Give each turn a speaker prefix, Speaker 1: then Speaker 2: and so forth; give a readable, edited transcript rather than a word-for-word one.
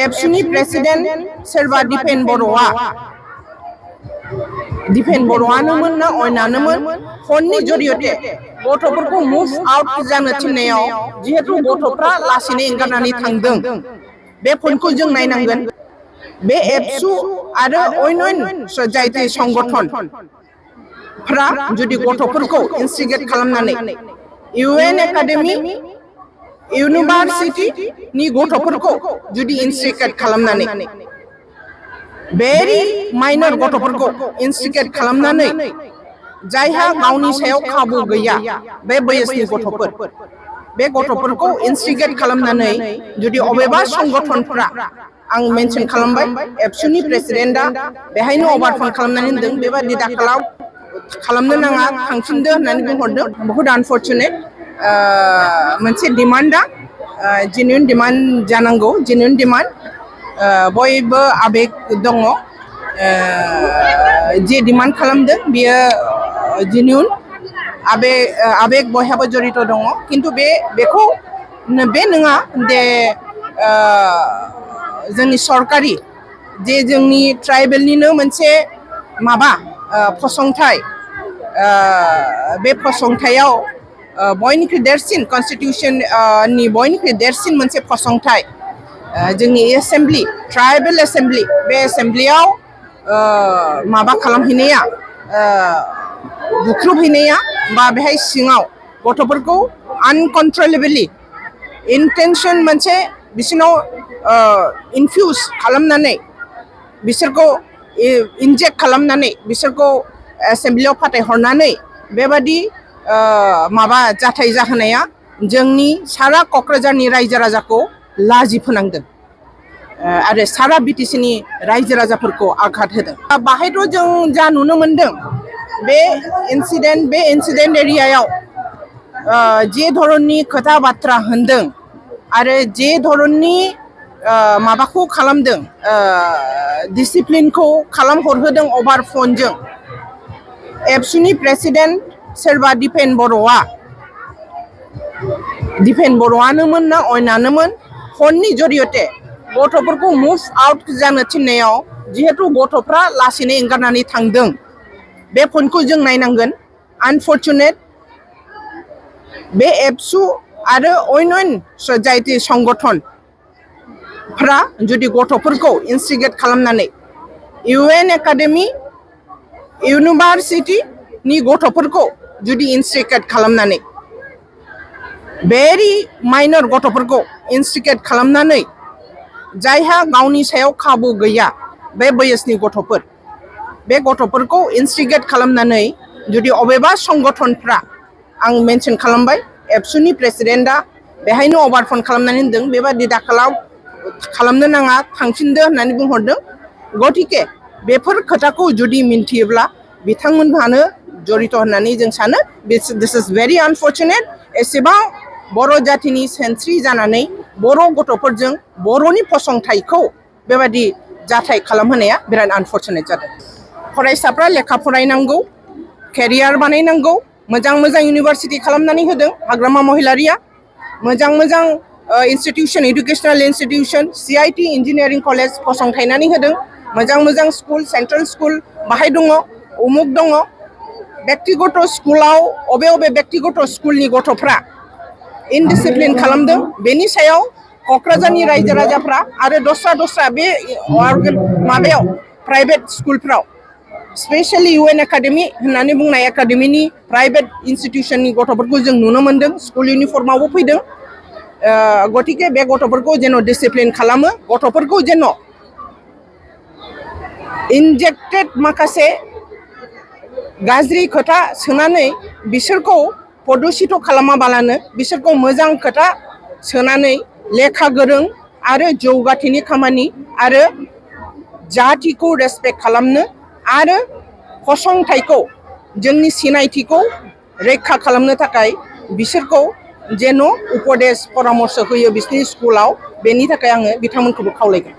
Speaker 1: एबसुनि प्रेसिडेन्ट सोरबा दिपेन बर'आनोमोन ना अयनानोमोन फननि जरियते गथ'फोरखौ मुभ आउट जानो थिननायाव जिहेतु गथ'फ्रा लासैनो एंगारनानै थांदों बे फनखौ जों नायनांगोन। बे एबसु आरो अन्य जायथि संगठनफ्रा जुदि गथ'फोरखौ इनस्टिगेट खालामनानै UN एकाडेमि इउनिभार्सिटिनि गथ'फोरखौ जुदि इनस्टिगेट खालामनानै भेरि माइनर गथ'फोरखौ इनस्टिगेट खालामनानै जायहा गावनि सायाव खाबु गैया बे बैसोनि गथ'फोर बे गथ'फोरखौ इनस्टिगेट खालामनानै जुदि अबेबा संगठनफ्रा आं मेनसन खालामबाय एबसुनि प्रेसिडेन्टआ बेहायनो अभारफन खालामनानै होनदों बेबादि दाखालाव खालामनो नाङा थांफिनदो होननानै बुंहरदों। बहुद आनफर्चुनेट मोनसे डिमान्डआ जेन्युइन डिमान्ड जानांगौ। जेन्युइन डिमान्ड बयबो आबेग दङ जे डिमान्ड खालामदों बियो जेन्युइन आबेग बयहाबो जड़ित दङ किन्तु बेखौ बे नङा दे जोंनि सरकारि जे जोंनि ट्राइबेलनिनो मोनसे माबा फसंथाय बे फसंथायाव बयनिख्रुइ देरसिन कन्स्टिटिउशननि बयनिख्रुइ देरसिन मोनसे फसंथाय जोंनि एसेम्बलि ट्राइबेल एसेम्बलि बे एसेम्बलियाव माबा खालामहैनाया बुख्रुबहैनाया बा बेहाय सिङाव गथ'फोरखौ आनकन्ट्रलेबलि इन्टेनसन मोनसे बिसोरनाव इनफ्युज खालामनानै बिसोरखौ इनजेक्ट खालामनानै बिसोरखौ एसेम्बलियाव फाथायहरनानै बेबादि माबा जाथाय जाहोनाया जोंनि सारा क'क्राझारनि रायजो राजाखौ लाजि फोनांदों आरो सारा बिटिसिनि रायजो राजाफोरखौ आघात होदों। बाहायथ' जों जा नुनो मोनदों बे इनसिडेन्ट एरियायाव जे धरननि खोथा बाथ्रा होनदों आरो जे धरननि माबाखौ खालामदों डिसिप्लिनखौ खालामहरहोदों अभार फनजों एबसुनि प्रेसिडेन्ट सोरबा दिपेन बर'आनोमोन ना अयनानोमोन फननि जरियते गथ'फोरखौ मुभ आउट जानो थिननायाव जिहेतु गथ'फ्रा लासैनो एंगारनानै थांदों बे फनखौ जों नायनांगोन। आनफर्चुनेट बे एबसु आरो अन्य जायथि संगठनफ्रा जुदि गथ'फोरखौ इनस्टिगेट खालामनानै UN एकाडेमि इउनिभार्सिटिनि गथ'फोरखौ जुदि इनस्टिगेट खालामनानै भेरि माइनर गथ'फोरखौ इनस्टिगेट खालामनानै जायहा गावनि सायाव खाबु गैया बे बैसोनि गथ'फोर बे गथ'फोरखौ इनस्टिगेट खालामनानै जुदि अबेबा संगठनफ्रा आं मेनसन खालामबाय एबसुनि प्रेसिडेन्टआ बेहायनो अभारफन खालामनानै होनदों बेबादि दाखालाव खालामनो नाङा थांफिनदो होननानै बुंहरदों। गतिके बेफोर खोथाखौ जुदि मिन्थियोब्ला बिथांमोनहानो जड़ित होननानै जों सानो। दिस इज भेरि आनफर्चुनेट एसेबां बर' जाथिनि सेनस्रि जानानै बर' गथ'फोरजों बर'नि फसंथायखौ बेबादि जाथाय खालामहोनाया बिराद आनफर्चुनेट जादों। फरायसाफ्रा लेखा फरायनांगौ केरियार बानायनांगौ मोजां इउनिभार्सिटि खालामनानै होदों हाग्रामा महिलारिया मोजां institution educational institution CIT engineering college फसंथायनानै होदों मोजां स्कुल सेन्ट्रेल स्कुल बाहाय दङ उमुक दङ। व्यक्तिगत स्कुलाव अबे व्यक्तिगत स्कुलनि गथ'फ्रा इनडिसिप्लिन खालामदों बेनि सायाव क'क्राझारनि रायजो राजाफ्रा आरो दस्रा बे माबायाव प्राइभेट स्कुलफ्राव स्पेशलि UN एकाडेमि होननानै बुंनाय एकाडेमिनि प्राइभेट इन्स्टिटिउसननि गथ'फोरखौ जों नुनो मोनदों स्कुल इउनिफर्मावबो फैदों। गतिके बे गथ'फोरखौ जेन' डिसिप्लिन खालामो गथ'फोरखौ जेन' इनजेक्टेड माखासे गाज्रि खोथा सोनानै बिसोरखौ प्रदुसित खालामाबालानो बिसोरखौ मोजां खोथा सोनानै लेखा गोरों आरो जौगाथिनि खामानि आरो जातिखौ रेसपेक्ट खालामनो आरो फसंथायखौ जोंनि सिनायथिखौ रैखा खालामनो थाखाय बिसोरखौ जेन' उपदेश परामर्श होयो बिसोरनि स्कुलाव बेनि थाखाय आङो बिथांमोनखौबो खावलायगोन।